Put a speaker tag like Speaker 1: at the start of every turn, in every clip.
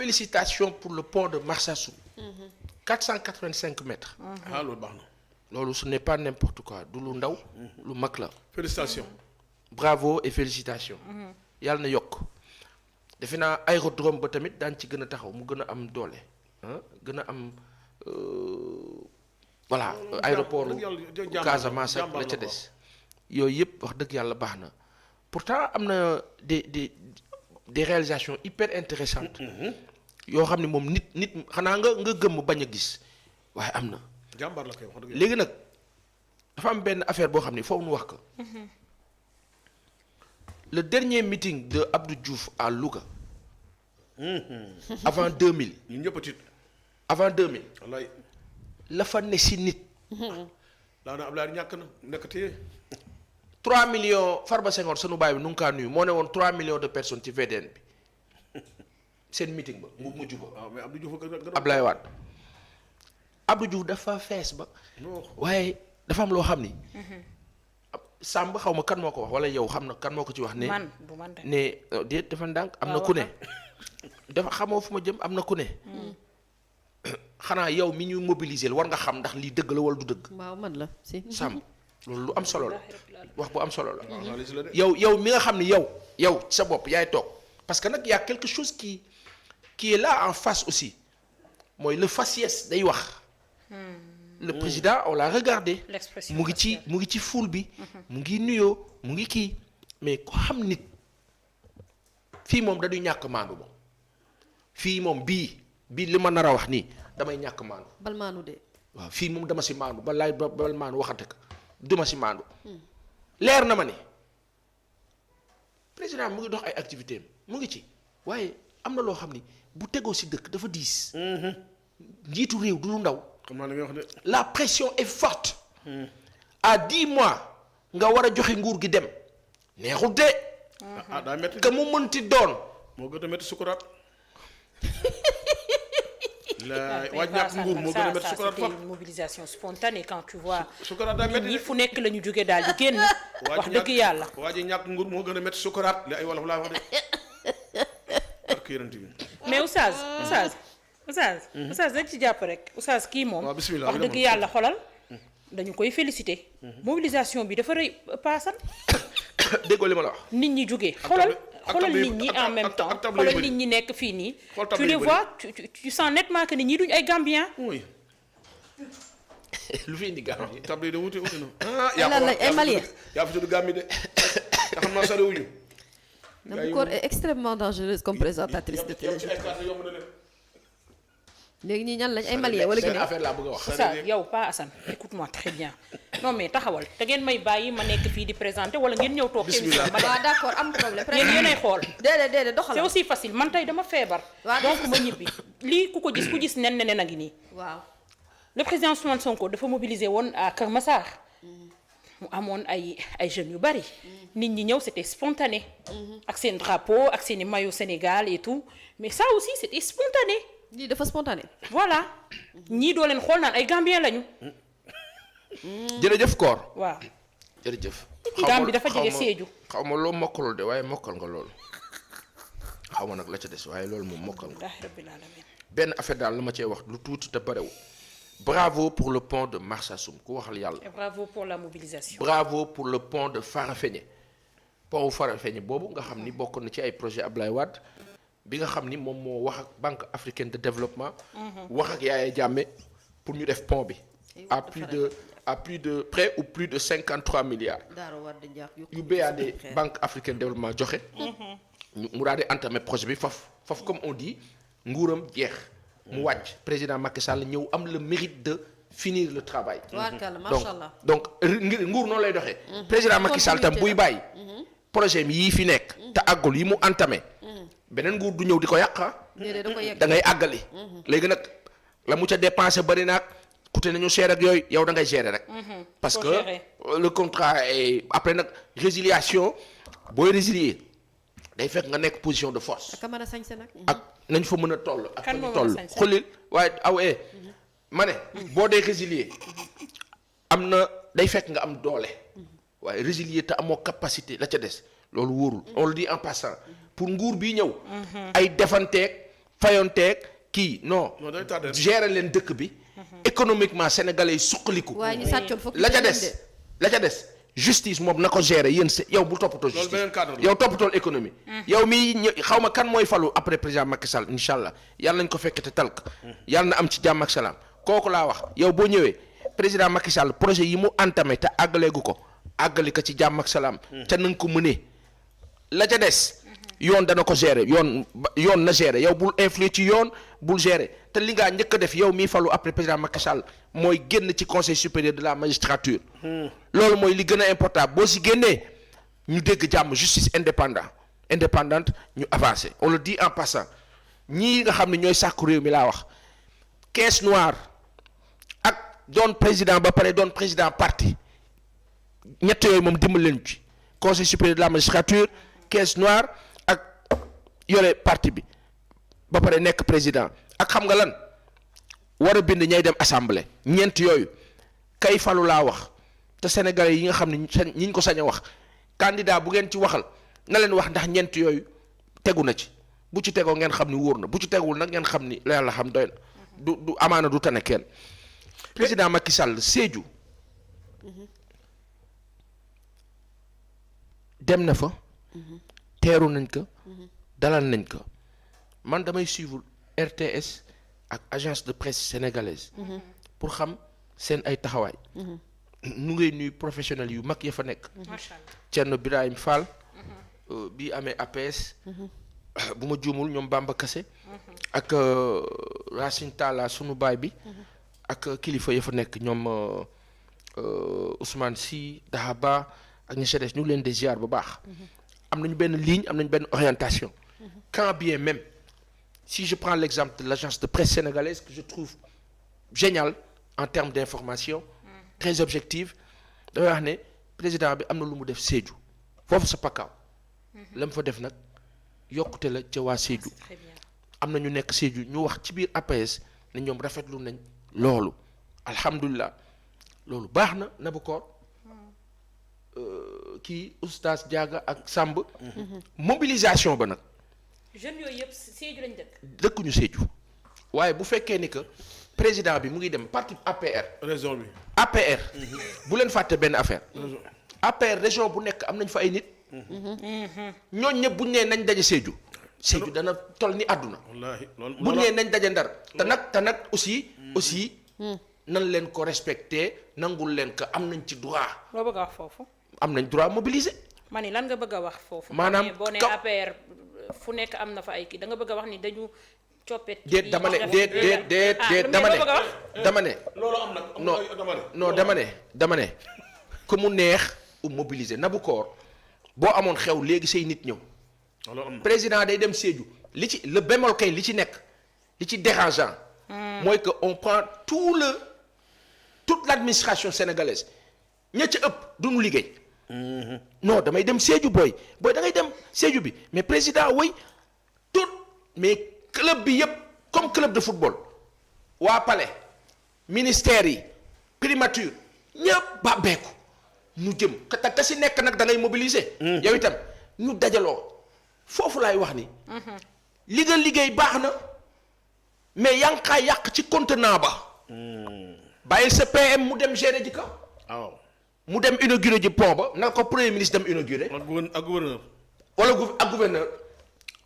Speaker 1: félicitations pour le pont de Marsassoum. 485 mètres.
Speaker 2: ah loolu baax na.
Speaker 1: loolu ce n'est pas n'importe quoi du lu ndaw. lu mag la.
Speaker 2: félicitations.
Speaker 1: bravo et félicitations. yàlla na yokk. defe naa aérodrome ba tamit daan ci gën a taxaw mu gën a am doole. gën a am voilà aéroport Casamance ak la ca des. yooyu yëpp wax dëgg yàlla baax na pourtant am na des réalisations hyper intéressantes. yoo xam ne moom nit xanaa nga gëmm bañ a gis waaye am na.
Speaker 2: jàmbaar la koy wax dëgg
Speaker 1: léegi nag dafa am benn affaire boo xam ne foofu nu wax ko. le dernier meeting de Abdou Diouf à Louga. avant 2000.
Speaker 2: ñun ñëpp a tiit.
Speaker 1: avant 2000.
Speaker 2: wallaay.
Speaker 1: la fa ne si nit.
Speaker 2: daanaka Abdoulaye ñàkk na nekkatee.
Speaker 1: 3 millions Farba Senghor sunu baay bi nu ngi kaa nuyu moo ne woon 3 millions de personnes ci VDN bi seen meeting ba mu mujj ba.
Speaker 2: waaw mais Abdou Diouf gën
Speaker 1: Ablaye Wade Abdou Diouf dafa fees ba. waaye dafa am loo xam ni. Samb xaw ma kan moo ko wax wala yow xam na kan moo ko ci wax ne.
Speaker 3: man du man de.
Speaker 1: ne déet dafa ndànk am na ku ne. dafa xamoo fu ma jëm am na ku ne. xanaa yow mi ñu mobiliser war nga xam ndax lii dëgg la wala du dëgg.
Speaker 4: waaw man la si.
Speaker 1: Samb loolu lu am solo la wax bu am solo la.
Speaker 2: analyse la de.
Speaker 1: yow mi nga xam ni yow sa bopp yaay toog parce que nag y a quelque chose qui est là en face aussi mooy le faciès day wax. le président on l'a regardé.
Speaker 3: L'expression
Speaker 1: mu ngi ci foule bi. mu ngi nuyoo mu ngi kii mais ko xam nit fii moom dañuy ñàkk maandu moom fii moom bii li ma nar a wax nii damay ñàkk maandu.
Speaker 4: bal maanu de.
Speaker 1: waaw fii moom dama si maandu bal maandu waxante ko duma si maandu. leer na ma ne président mu ngi dox ay activités mu ngi ci waaye am na loo xam ni bu tegoo si dëkk dafa diis. njiitu réew du lu ndaw.
Speaker 2: xam naa li nga wax de.
Speaker 1: la pression est forte. à 10 mois nga war a joxe nguur gi dem neexut de.
Speaker 2: daa métti
Speaker 1: que mu mënti doon.
Speaker 2: moo gën a métti sukuraat. waaj ñàkk nguur moo gën a métti sukuraat
Speaker 3: c'était une mobilisation spontanée quand tu vois.
Speaker 2: sukuraat daa métti
Speaker 3: nit ñi fu nekk la ñu jógee daal di génn. wax dëgg yàlla.
Speaker 2: waa ji ñàkk nguur moo gën a métti sukuraat li ay wolof laa wax de. ak yërënt bi.
Speaker 3: mais Oustaz dañ ci jàpp rek Oustaz kii moom.
Speaker 2: waaw bismillah
Speaker 3: wax dëgg yàlla xolal dañu koy féliciter. mobilisation bi dafa rëy paasan.
Speaker 1: déggoo li ma la wax.
Speaker 3: nit ñi jógee xolal nit ñi en même temps xolal nit ñi nekk fii nii. tu les vois tu sens nettement que nit ñi duñ ay Gambiens.
Speaker 2: oui.
Speaker 1: lu fi indi Gambie.
Speaker 2: table yi de wuti na.
Speaker 4: ay Malien.
Speaker 2: yaa fi tudd Gambie de te xam naa sori wuñu.
Speaker 4: Nabucor est extrêmement dangereuse comme présentatrice de télévision. léegi ñii ñan lañ ay Malien wala
Speaker 1: seen
Speaker 4: Guinée.
Speaker 1: affaire laa bëgg a wax.
Speaker 3: ça yow pas Assane écoute-moi très bien non mais taxawal te ngeen may bàyyi ma nekk fii di présenter wala ngeen ñëw toog.
Speaker 2: Bismillah.
Speaker 3: émission ma dem
Speaker 4: waaw d'accord am problème.
Speaker 3: yéen yéenay xool.
Speaker 4: déedéet doxal.
Speaker 3: c'est aussi facile man tey dama feebar.
Speaker 4: waaw
Speaker 3: donc ma ñibbi lii ku gis nen a ngi nii.
Speaker 4: waaw.
Speaker 3: le président Ousmane Sonko dafa mobiliser woon à Kër Massar. mu amoon ay jeunes yu bari. nit ñi ñëw c'était spontané. ak seen drapeau ak seen i maillot Sénégal et tout mais ça aussi c'était spontané.
Speaker 4: lii dafa spontané.
Speaker 3: voilà ñii doo leen xool naan ay Gambiens lañu.
Speaker 1: jërëjëf Koor.
Speaker 3: waaw.
Speaker 1: jërëjëf.
Speaker 3: Gambie dafa jege Sédhiou.
Speaker 1: xaw ma loo mokkalul de waaye mokkal nga loolu xaw ma nag la ca des waaye loolu moom mokkal nga.
Speaker 3: alhamdulilah rabbil alamin.
Speaker 1: benn affaire daal la ma cee wax lu tuuti te barewul. bravo pour le pont de Marsassoum ku waxal yàlla.
Speaker 3: et bravo pour la mobilisation.
Speaker 1: bravo pour le pont de Farafenni pont wu Farafenni boobu nga xam ni bokk na ci ay projet Ablaye Wade bi nga xam ni moom moo wax ak Banque africaine de développement. wax ak Yaya Jammeh pour ñu def pont bi. à plus de près ou plus de 53 milliards. yu BAD Banque africaine de développement joxe. mu daal di entamer projet bi faf comme on dit nguuram jeex. mu wàcc président Macky Sall ñëw am le mérite de finir le travail. donc nguur noonu lay doxee. président Macky Sall tam buy bàyyi. projet bi yii fi nekk. te àggul yi mu entamé. beneen nguur du ñëw di ko yàq. da ngay àggali. léegi nag la mu ca dépensé bari naag coûté nañu cher ak yooyu yow da ngay gérer rek. parce que le contrat est après nag résiliation booy résilier day fekk nga nekk position de force.
Speaker 4: ak mën a sañse nag.
Speaker 1: ak nañ fa mën a toll. ak
Speaker 3: kan
Speaker 1: fa
Speaker 3: moo
Speaker 1: ñu
Speaker 3: mën a
Speaker 1: toll
Speaker 3: sañse
Speaker 1: xulil waaye ma ne boo dee résilier am na day fekk nga am doole waaye résilier te amoo capacité la ca des loolu wóorul on le dit en passant pour nguur bii ñëw ay defanteeg fayonteeg kii non.
Speaker 2: non day tardé.
Speaker 1: gérer leen dëkk bi. économiquement sénégalais yi suqaliku.
Speaker 4: waaye ñu sàccoon fukki
Speaker 1: la ca des justice moom na ko gérer yéen yow bu toppatoo
Speaker 2: loolu beneen cadre
Speaker 1: justice yow toppatool économie. yow mii xaw ma kan mooy falu après président Macky Sall incha allah yàlla nañ ko fekk te talk yàlla na am ci jàmm ak salaam kooku laa wax yow boo ñëwee président Macky Sall projet yi mu entamé te àggaleegu ko àggali ko ci jàmm ak salaam. te na nga ko mënee la ca des. yoon dana ko gérer yoon na gérer yow bul influer ci yoon bul gérer te li ngaa njëkk a def yow mii falu après président Macky Sall mooy génn ci conseil supérieur de la magistrature. loolu mooy li gën a important boo si génnee ñu dégg jàmm justice indépendante ñu avancer on le dit en passant ñii nga xam ne ñooy sàkku réew mi laa wax caisse noire ak doon président ba pare doon président parti ñett yooyu moom dimbal leen ci conseil supérieur de la magistrature caisse noire. yore parti bi ba pare nekk président ak xam nga lan war a bind ñay dem assemblée ñeent yooyu kay falu laa wax te sénégalais yi nga xam ne ñiñ ko sañ a wax candidat bu ngeen ci waxal na leen wax ndax ñeent yooyu tegu na ci bu ci tegoo ngeen xam ni wóor na bu ci teguwul nag ngeen xam ni la yàlla xam doy na du amaana du tane kenn président Macky Sall Sédhiou dem na fa teeru nañ ko dalal nañ ko man damay suivre RTS ak agence de presse sénégalaise pour xam seen ay taxawaay nu ngay nuy professionnels yu mag ya fa nekk
Speaker 3: macha allah
Speaker 1: Thierno Birahim Fall bii amee APS bu ma juumul ñoom Bamba Kassé ak Racine Talla sunu baay bi ak kilifa ya fa nekk ñoom Ousmane Sy Dahaba ak ñi ca des ñu ngi leen di ziar bu baax am nañu benn ligne am nañu benn orientation quand bien même si je prends l'exemple de l'agence de presse sénégalaise que je trouve géniale en termes d'information très objective damay wax ne président bi am na lu mu def Sédhiou foofu sa pakaaw la mu fa def nag yokkute la ca waa Sédhiou
Speaker 3: très bien
Speaker 1: am na ñu nekk Sédhiou ñu wax ci biir APS ne ñoom rafetlu nañ loolu alhamdulilah loolu baax na Nabokor kii oustaz Diaga ak Samb mobilisation ba nag
Speaker 3: jeunes yooyu yëpp Sédhiou lañ dëkk.
Speaker 1: dëkkuñu Sédhiou waaye bu fekkee ni que président bi mu ngi dem parti APR.
Speaker 2: région bi.
Speaker 1: APR. bu leen fàtte benn affaire. APR région bu nekk am nañ fa ay nit. ñooñ ñëpp buñ nee nañ daje Sédhiou. Sédhiou dana toll ni àdduna.
Speaker 2: wallaahi loolu
Speaker 1: buñ nee nañ daje Ndar. te nag aussi. nan leen ko respecté nangul leen que am nañ ci droit.
Speaker 3: loo bëgg a wax foofu.
Speaker 1: am nañ droit mobiliser.
Speaker 3: ma ni lan nga bëgg a wax foofu.
Speaker 1: maanaam
Speaker 3: boo nee APR fu nekk am na fa ay kii da nga bëgg a wax ni dañu coppet.
Speaker 1: déet dama ne déet dama ne.
Speaker 2: loolu am nag.
Speaker 1: non dama ne que mu neex ou mobiliser Nabokor boo amoon xew léegi say nit ñëw.
Speaker 2: loolu am na
Speaker 1: président day dem Sédhiou li ci le bémol kay li ci nekk li ci dérangeant. mooy que on prend toute l'administration sénégalaise ña ca ëpp duñu liggéey. non damay dem Sédhiou booy da ngay dem Sédhiou bi mais président woy mais club bi yëpp comme club de football waa palais ministère yi primature ñëpp ba beeku ñu jëm ka si nekk nag da ngay mobiliser. yow itam ñu dajaloo foofu laay wax ni. li nga liggéey baax na mais yaa ngi kaa yàq ci contenant ba. bàyyi sa PM mu dem gérer ji ko.
Speaker 2: waaw.
Speaker 1: mu dem inauguré ji pont ba na ko premier ministre dem inauguré.
Speaker 2: ak gouverneur.
Speaker 1: wala ak gouverneur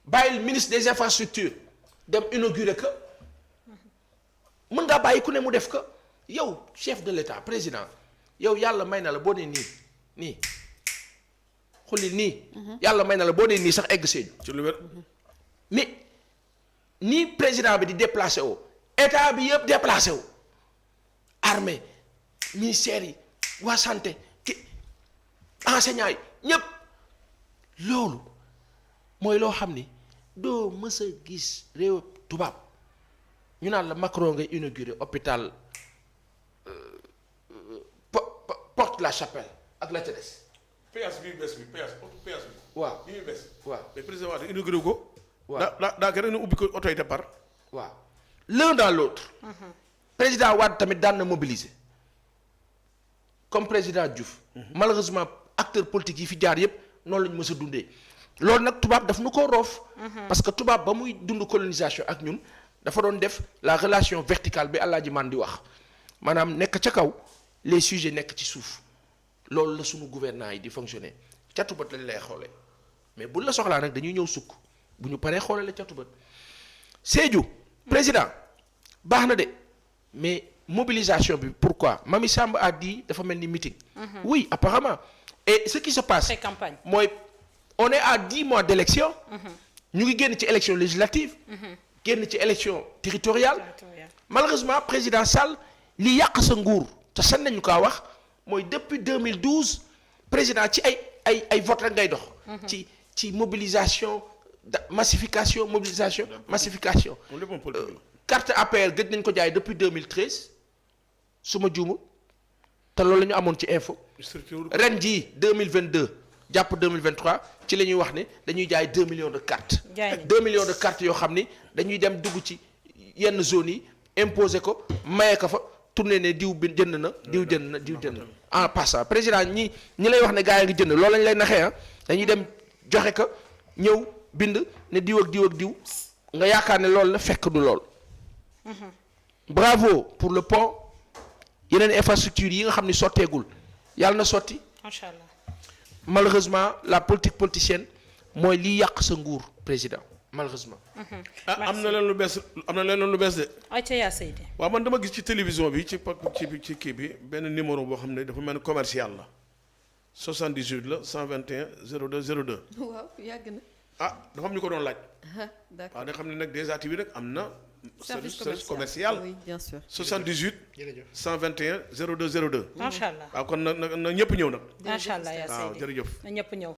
Speaker 1: bàyyil ministre des infrastructures dem inauguré ko mën ngaa bàyyi ku ne mu def ko yow chef de l'état président yow yàlla may na la boo nee nii xulli nii. yàlla may na la boo nee nii sax egg Sédhiou.
Speaker 2: ci lu wér.
Speaker 1: mais nii président bi di déplacé wu état bi yëpp déplacé wu armée ministère yi. waa santé ki enseignants yi ñëpp loolu mooy loo xam ni doo mës a gis réew tubaab ñu naan la Macron ngay inauguré hôpital Porte la Chapelle ak la ca des.
Speaker 2: péage bi bees bi.
Speaker 1: waaw
Speaker 2: bi muy bees.
Speaker 1: waaw
Speaker 2: mais président Wade inauguré ko.
Speaker 1: waaw
Speaker 2: daa kenn ubbi ko oto yi départ.
Speaker 1: waaw l'un dans l'autre. président Wade tamit daan na mobiliser. comme président Diouf. malheureusement acteurs politiques yi fi jaar yépp noonu la ñu mës a dundee loolu nag tubaab daf nu ko roof. parce que tubaab ba muy dund colonisation ak ñun dafa doon def la relation verticale bi Alaaji Man di wax maanaam nekk ca kaw les sujets nekk ci suuf loolu la sunu gouvernants yi di fonctionner catu bët lañ lay xoolee mais buñ la soxlaa nag dañuy ñëw sukk bu ñu paree xoolee la catu bët Sédhiou président baax na de mais mobilisation bi pourquoi Mamy Samb a dit dafa mel ni meeting. oui apparemment et ce qui se passe.
Speaker 3: c'est campagne
Speaker 1: mooy on est à 10 mois d'élection. ñu ngi génn ci élection législative. génn ci élection territoriale. malheureusement président Sall li yàq sa nguur te san nañu kaa wax mooy depuis 2012 président ci ay vote rek ngay dox. ci mobilisation massification mobilisation massification. carte APR gëj nañ ko jaay depuis 2013 su ma juumul te loolu la ñu amoon ci info. ren jii 2022 jàpp 2023 ci la ñuy wax ne dañuy jaay 2 millions de cartes. 2 millions de cartes yoo xam ni dañuy dem dugg ci yenn zones yi imposer ko maye ko fa tourné ne diw bi jënd na diw jënd na diw jënd na en passant président ñi lay wax ne gars yi ngi jënd loolu lañ lay naxee ah dañuy dem joxe ko ñëw bind ne diw ak diw ak diw nga yaakaar ne loolu la fekk du lool. bravo pour le pont yeneen infrastructure yi nga xam ni sotteegul yàlla na sotti.
Speaker 3: macha allah.
Speaker 1: malheureusement la politique politicienne mooy liy yàq sa nguur président malheureusement.
Speaker 2: am na leen lu bees de.
Speaker 3: ayca yaa Seydi.
Speaker 2: waaw man dama gis ci télévision bi ci kii bi benn numéro boo xam ne dafa mel ni commercial la 78 la 121 02 02.
Speaker 4: waaw yàgg na.
Speaker 2: dafa am ñu ko doon laaj.
Speaker 4: d'accord
Speaker 2: waaw da xam ne nag déjà TV rek am na. service commercial
Speaker 4: oui bien sûr.
Speaker 2: 78. 121 02 02.
Speaker 3: macha allah
Speaker 2: waaw kon na ñëpp ñëw nag.
Speaker 3: macha allah yaa Seydi
Speaker 2: waaw jërëjëf.
Speaker 3: na ñëpp ñëw.